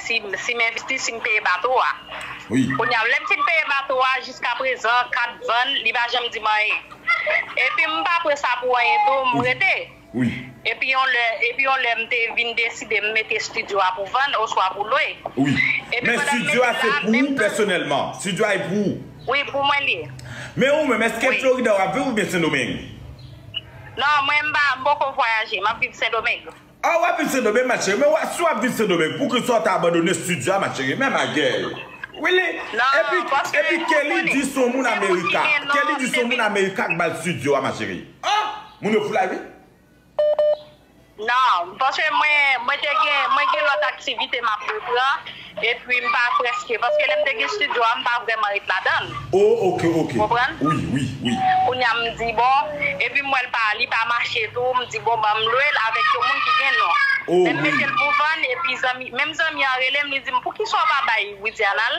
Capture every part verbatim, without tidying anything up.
si, si m envesti, si m peye bato a. Wi. Kounye a, lè m fin peye bato a, jiskaprezan, kat vann, li pa janm di m anyen. Epi m pa pran sa pou anyen tou, m rete. Wi. Epi yon lè, epi yon lè m te vin deside m mete estidyo a pou vann oswa pou lwe. Wi. Epi men pandan m estidyo a mete se la, pou menm ou pèsonèlman. Estidyo a e pou ou. Wi, pou mwen li ye. Men ou menm, èske Florida w ap viv oubyen Sendomeng? Non, mwen m pa, m poko vwayaje, m ap viv Sendomeng. Ah, w ap viv Sendomeng, ma chérie. Men w ap, si w ap viv Sendomeng, poukisa w ta abandone estidyo a, ma chérie? Men ma gèl. Really? Non, epi, paske epi Kelly di se yon moun Amerika. Kelly di se yon moun Amerika k ba l estidyo a, ma chérie. Ah! Moun yo fou la, wi. Non, paske mwen, mwen te gen, mwen gen lòt aktivite m ap reprann, epi m pa prèske, paske lè m te gen estidyo a, m pa vrèman ret ladan l. Oh, ok, ok. Konprann? Wi, wi, wi. Kounye a m di, bon, epi m wè l pa, li pa mache tou, m di, bon, ban m lwe l avèk yon moun ki gen non. Oh, wi. Lè m mete l pou vann, epi zanmi, menm zanmi an rele m, li di m, poukisa w pa bay Widiana l?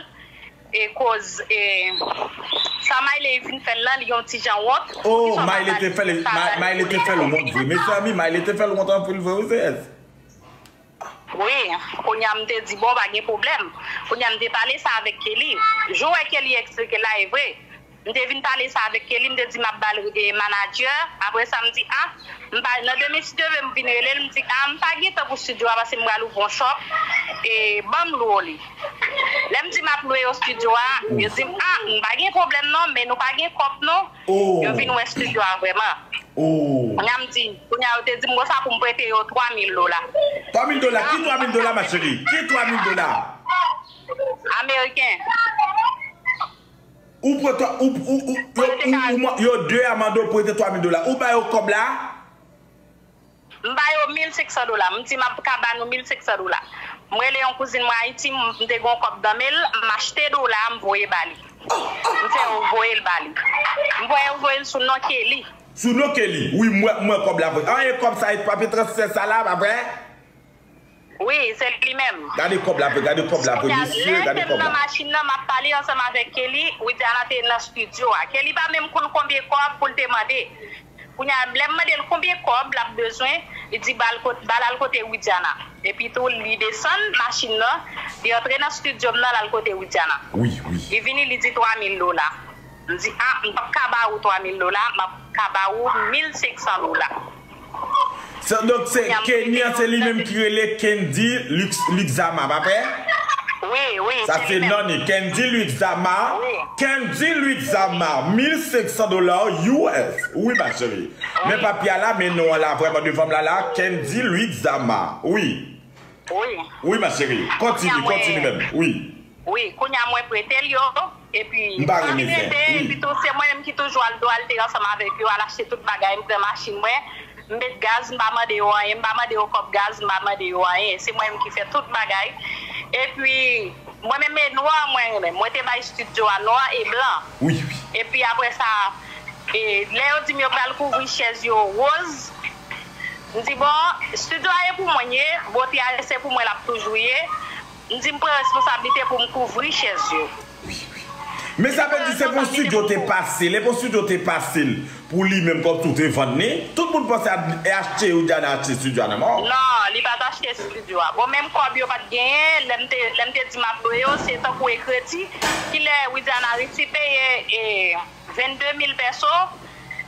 E koz, e, sa Mayle fin fè l lan, li yon ti jan wont. Oh, Mayle te fè l, Mayle te fè l wont vre. Mezanmi, Mayle te fè l wont anpil vre, wi, seyès. Wi, kounye a m te di, bon, pa gen pwoblèm. Kounye a m te pale sa avèk Kelly. Jan w wè Kelly eksplike la, e vre. M te vin pale sa avèk Kelly, m te di m ap ba l, e, manadjè. Apre sa, m di, a, m pa, nan demen, si Dye vle, m vin rele l, m di, a, m pa gen tan pou estidyo a, paske m pral ouvri yon shop, e, ban m lwe w li. Lè m di m ap lwe yo estidyo a, yo di m, a, m pa gen pwoblèm non, men nou pa gen kòb non. Oh. Yo vin wè estidyo a vrèman. Oh. Kounye a m di, kounye a yo te di m konsa pou m prete yo twa mil dola. Twa mil dola? Ki twa mil dola, ma chérie? Ki twa mil dola? Ameriken. Ou pran twa, ou, ou, ou, yo, ou, ou, yo de a mande w prete twa mil dola. Ou ba yo kòb la? M ba yo mil senk san dola. M di m ap ka ba nou mil senk san dola. M rele yon kouzin mwen Ayiti, m te gen yon kòb nan men l, m achte dola, m voye ba li. M fè yo voye l ba li. M voye, voye l sou non Kelly. Sou non Kelly. Wi, m wè, m wè kòb la vre. An, e kòb sa, e papye transfè sa la, pa vre? Wi, se li menm. Gade kòb la vre, gade kòb la vre, mesye, gade kòb la. Lè m nan machin nan, m ap pale ansanm avèk Kelly, Widiana te nan estidyo a. Kelly pa menm konn konbyen kòb pou l te mande. Kounye a, lè m mande l konbyen kòb l ap bezwen, li di ba l kot-, ba l al kote Widiana. Epi tou, li desann machin nan, li antre nan estidyo m nan, l al kote Widiana. Wi, wi. Li vini, li di twa mil dola. M di, a, m p ap ka ba ou twa mil dola, m ap ka ba ou mil senk san dola. Sa, donk, se Kenny an, se li menm ki rele Kendy Lux-, Luxama, pa vre? Wi, wi, se li menm. Sa se non li, Kendy Luxama. Wi. Kendy Luxama, mil senk san dola U S. Wi, ma chérie. Men papye a la, men non an la, vrèman, devan m la, la, Kendy Luxama. Wi. Wi. Wi, ma chérie. Kontini, kontini menm. Wi. Wi, kounye a mwen prete l yo, epi m pa renmen fè. Wi. Epi tou, se mwen menm ki toujou al Duarte ansanm avèk yo, al achte tout bagay, m pran machin mwen, m met gaz, m pa mande yo anyen, m pa mande yo kòb gaz, m pa mande yo anyen. Se mwen menm ki fè tout bagay. Epi, mwen menm e nwa mwen renmen. Mwen te bay estidyo a nwa e blan. Wi, wi. Epi apre sa, e, lè yo di m yo pral kouvri chèz yo woz, m di, bon, estidyo a e pou mwen ye, bote a se pou mwen l ap toujou ye. M di m pran responsablite pou m kouvri chèz yo. Wi, wi. Men sa vle di se pou estidyo te pase l, e pou estidyo te pase l pou li menm kòm tou te vann li. Tout moun panse a, e achte Widiana achte estidyo a nan men w. Non, li pa t achte estidyo a. Bon, menm kòb yo pa t genyen, lè m te, lè m te di m ap lwe yo, se tankou e kredi. Kilè Widiana resi peye, e, vennde mil pèso,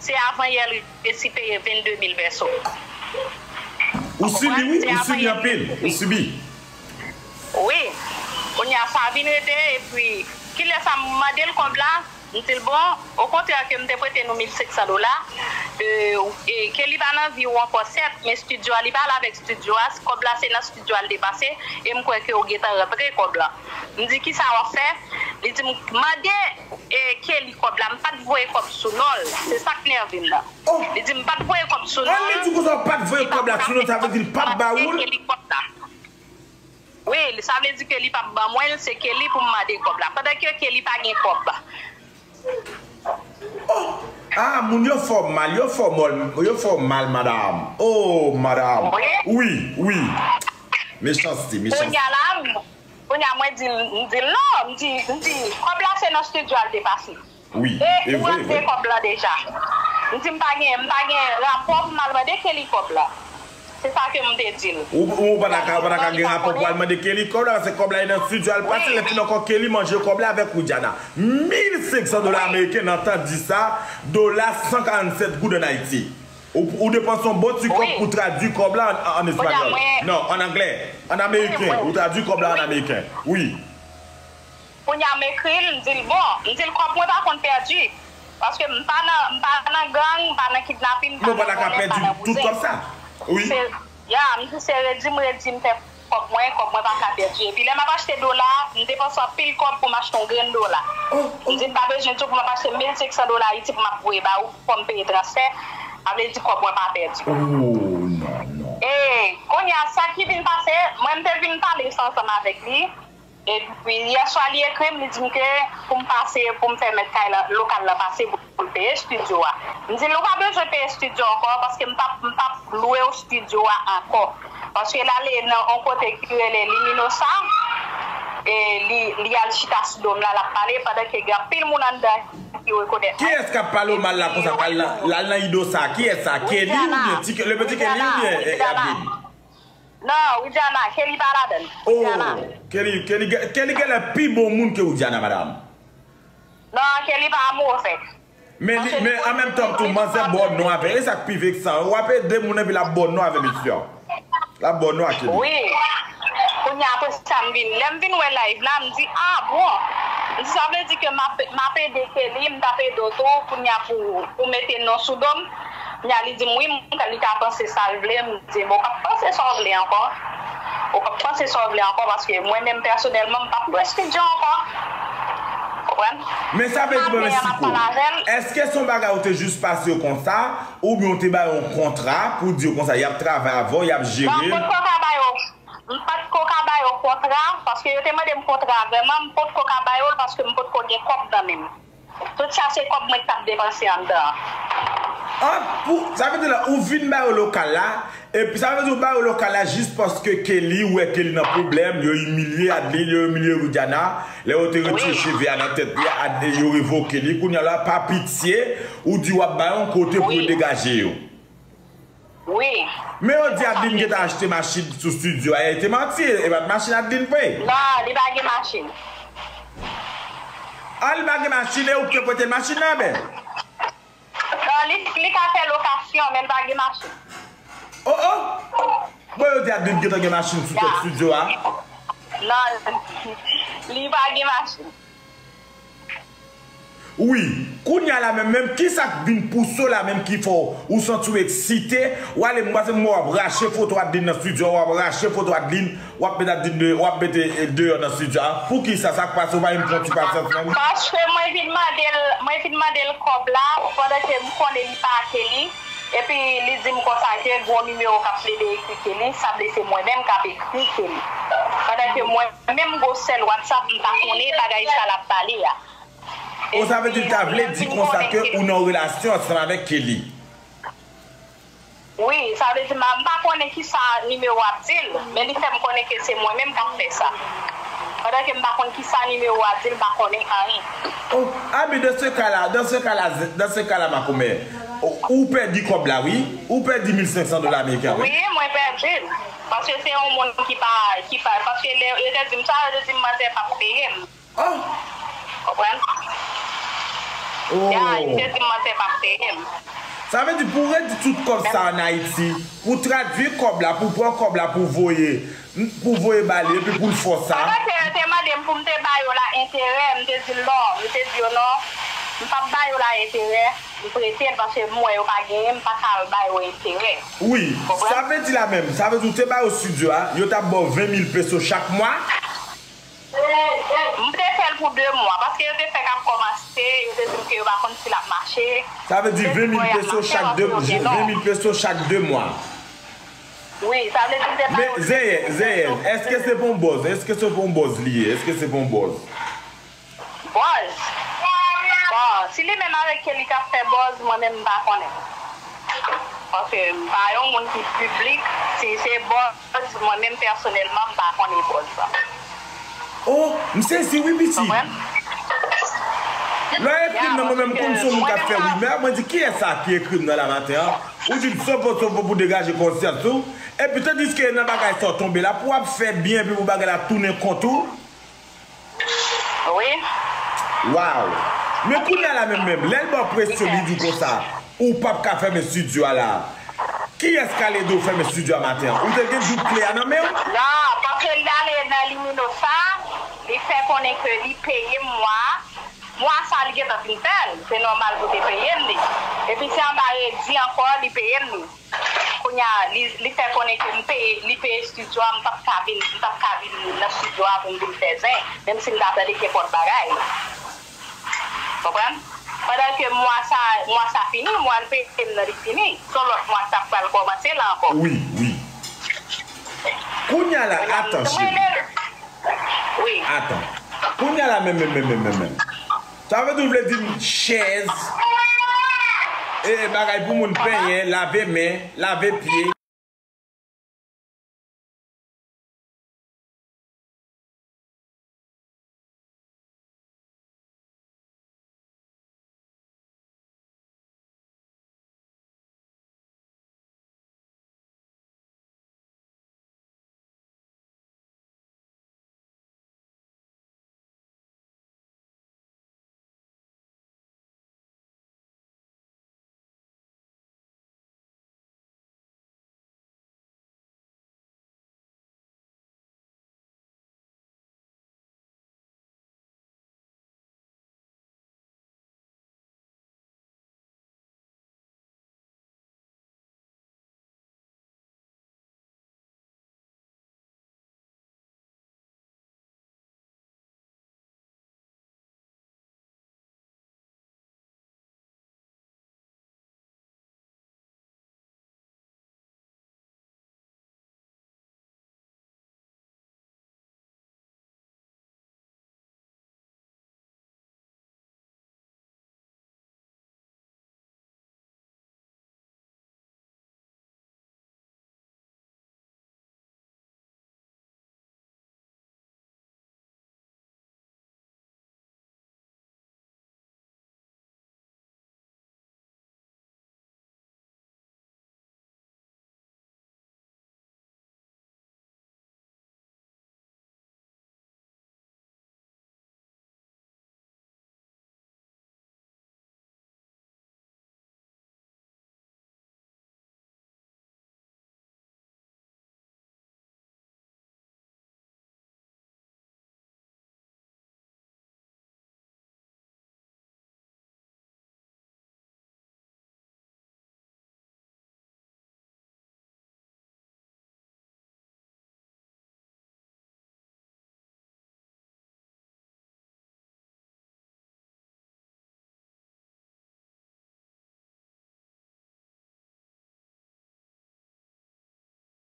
se avan yè l resi peye vennde mil pèso. Ou sibi, wi, ou sibi anpil, ou sibi. Wi. Kounye a sa vin rete, epi kilè sa m mande l kòb la, m di l, bon, okontrè ke m te prete nou mil senk san dola, e, e, ke li pa nan vi w ankò, sèt, men estidyo a, li pa al avèk estidyo a, kòb la se nan estidyo a l te pase, e m kwè ke w gentan rantre kòb la. M di, kisa w ap fè? Li di m, mande, e, Kelly kòb la, m pa t voye kòb sou non l. Se sa k nève m nan. Oh! Li di m pa t voye kòb sou non l. An, li di konsa w pa t voye kòb la sou non l, sa vle di l pa t ba ou l? Li pa mande Kelly kòb la. Wi, sa vle di ke li p ap ban mwen l, se Kelly pou m mande kòb la. Pandan ke Kelly pa gen kòb. Oh! Ah, moun yo fè w mal, yo fè w mal, yo fè w mal, madanm. Oh, madanm. Wi, wi. Mechanste, mechanste. Kounye a la, kounye a mwen di l, m di l non, m di, m di, kòb la se nan estidyo a l te pase. Wi, e vre, e vre. E ou rantre kòb la deja. M di m pa gen, m pa gen rapò pou m al mande Kelly kòb la. Se sa ke m te di l. Ou, ou pa ta ka, ou pa ta ka gen rapò pou al mande Kelly kòb la, paske kòb la e nan estidyo al pase, lè fini ankò Kelly manje kòb la avèk Widiana. Mil senk san dola ameriken nan tan di sa, dola san karannsèt goud ann Ayiti. Ou, ou depanse yon bon ti kòb pou tradui kòb la an, an espanyòl. Non, an anglè, an ameriken. Ou tradui kòb la an ameriken. Wi. Kounye a m ekri l, m di l, bon, m di l kòb mwen pa konn pèdi. Paske m pa nan, m pa nan gang, m pa nan kidnapin, m pa nan vòlè, m pa nan bouzen. Men w pa ta ka pèdi tout kòb sa. Wi. Se, ya, m di se redi m redi m fè kòb mwen, kòb mwen pa ka pèdi. Epi lè m ap achte dola, m depanse anpil kòb pou m achte yon grenn dola. M di m pa bezwen di w pou m ap achte mil senk san dola Ayiti pou m ap voye ba ou, fò m peye transfè. Sa vle di kòb mwen pa pèdi. Oh, non, non. E kounye a, sa ki vin pase, mwen m te vin pale sa ansanm avèk li. Epi, yè swa, li ekri m, li di m ke pou m pase, pou m fè mèt kay la, lokal la pase pou l peye estidyo a. M di l, ou pa bezwen peye estidyo ankò, paske m p ap, m p ap lwe w estidyo a ankò. Paske l ale nan yon kote ki rele Luminosa, e li, li al chita sou do m la, l ap pale, pandan ke gen anpil moun anndan ki rekonèt mwen. Kiyès k ap pale w mal la konsa, k al nan, l al nan Idosa? Kiyès sa? Kelly oubyen ti, le petit Kelly oubyen, eh, Abdin? Non, Widiana, Kelly pa ladan l. Oh, Widiana. Kelly, Kelly, gen- Kelly genlè pi bon moun ke Widiana, madam. Non, Kelly pa move. Men li, men an menm tan tou, manzè ba w non avè. E sa k pi veksan. W ap ede moun epi l ap ba w non avè misye. L ap ba w non a Kelly. Wi. Kounye a, apre sa, m vin, lè m vin wè live la, m di, ah, bon. M di, sa vle di ke m ap, m ap ede Kelly, m t ap ede w tou, kounye a pou, pou mete non sou do m. Kounye a, li di m, wi, m, li ka panse sa l vle, m di, bon, w p ap panse sa w vle ankò. Ou p ap panse sa w vle ankò, paske mwen menm, pèsonèlman, m p ap lwe estidyo ankò. Konprann? Men sa vle di, bon, Meksiko, èske se yon bagay ou te jis pase yo konsa, oubyen ou te ba yo yon kontra pou di yo konsa, y ap travay avè w, y ap jere l? Non, m potko ka ba yo, m potko ka ba yo kontra, paske yo te mande m kontra vrèman, m potko ka ba yo l, paske m potko gen kòb nan men m. Tout sa se kòb mwen k t ap depanse anndan an. Ah, pou, sa vle di la, ou vin ba yo lokal la, epi sa vle di ou ba yo lokal la jis paske Kelly, ou wè Kelly nan pwoblèm, yo imilye Adeline, yo imilye Widiana, lè yo te retire cheve a nan tèt li, Ad- yo revoke li, kounye a la, pa pitye, ou di w ap ba yo yon kote pou yo degaje yo. Wi. Men yo di Adeline gentan achte machin sou estidyo a, e te manti, e pa t machin Adeline vre. Non, li pa gen machin. Ah, li pa gen machin, e ou ki te prete l machin nan, ben? Non, li, li ka fè lokasyon, men l pa gen machin. Oh, oh! Bon, yo di Adeline gentan gen machin sou tèt estidyo a. Non, li pa gen machin. Wi, kounye a la menm, menm kisa k vin pouse w la menm ki fè w, ou santi w eksite, w ale m panse m wè w ap rache foto Adeline nan estidyo a, w ap rache foto Adeline, w ap mete Adeline de, w ap mete, eh, deyò nan estidyo a. Poukisa, sa k pase, ou pa menm pran ti pasyans menm? Paske mwen vin mande l, mwen vin mande l kòb la, pandan ke m konnen li pa Kelly, epi li di m konsa ke gon nimewo k ap plede ekri Kelly, sa vle se mwen menm k ap ekri Kelly. Pandan ke mwen menm gon sèl WhatsApp, m pa konnen bagay sa l ap pale a. O, sa vle di l ta vle di konsa ke ou nan yon relasyon ansanm avèk Kelly. Wi, sa vle di m, m pa konnen kisa nimewo a ap di l, men li fè m konnen ke se mwen menm k ap fè sa. Pandan ke m pa konn kisa nimewo a di l, m pa konnen anyen. Oh, Abi, dans ce cas-là, dans ce cas-là, dans ce cas-là, makomè, ou, ou pèdi kòb la, wi. Ou pèdi mil senk san dola ameriken, wi. Wi, mwen pèdi l. Paske se yon moun ki pa, ki pa, paske lè yo te di m sa, yo te di m manzè p ap peye m. Oh! Konprann? Oh! Ya, li te di m manzè p ap peye m. Sa vle di pou w redi tout kòb sa ann Ayiti, pou w tradui kòb la, pou w pran kòb la, pou w voye, pou w voye ba li, epi pou l fè w sa. Pandan ke yo te mande m pou m te ba yo la enterè, m te di l non, m te di yo non, m p ap ba yo la enterè, m prete l paske m wè yo pa genyen, m pa ka al ba yo enterè. Wi, sa vle di la menm, sa vle di ou te ba yo estidyo a, yo t ap ba w ven mil peso chak mwa? M te fè l pou de mwa, paske yo te fèk ap kòmanse, yo te di m ke yo pa konn si l ap mache. Sa vle di ven mil peso chak de, ven mil peso chak de mwa. Wi, sa vle di m te pa. Men, Zeyè, Zeyè, èske se pa yon buzz? Èske se pa yon buzz li ye? Èske se pa yon buzz? Buzz? Bon, si li menm avèk Kelly k ap fè buzz, mwen menm m pa konnen. Paske m pa yon moun ki piblik, si se buzz, mwen menm pèsonèlman, m pa konnen buzz sa. Oh, m sezi wi, piti. Konprann? Lè w ekri m nan, mwen menm konn se yon moun k ap fè rimè, mwen di, "Kiyès sa ki ekri m nan la maten an?" Ou di m sopo sopo pou degaje konsyans ou, Epi tandiske nan bagay sa w tonbe la, pou w ap fè byen, epi pou bagay la tounen kont ou. Wi. Waw. Men kounye a la menm menm, lè l ba w presyon, li di w konsa, ou p ap ka fèmen estidyo a la. Kiyès k al ede w fèmen estidyo a maten an? Ou te gen dout kle a nan men w? Non, paske l ale nan Luminosa, li fè konnen ke li peye m mwa. Mwa sa li gentan fin fè l, se nòmal pou te peye m li. Epi se anba redi ankò li peye m li. Kounye a, li, li fè konnen ke m peye, li peye estidyo a, m p ap ka vin, m p ap ka vin nan estidyo a pou m vin fè zen, menm si m ta tande kenpòt bagay. Konprann? Pandan ke mwa sa, mwa sa fini, mwa l peye m nan li fini. Se yon lòt mwa k t ap pral kòmanse la ankò. Wi, wi. Kounye a la, atan, cheri. Wi. Atan. Kounye a la, menm, menm, menm, menm, menm, menm. Sa vle di, ou vle di m chèz, e, bagay pou moun benyen, lave men, lave pye.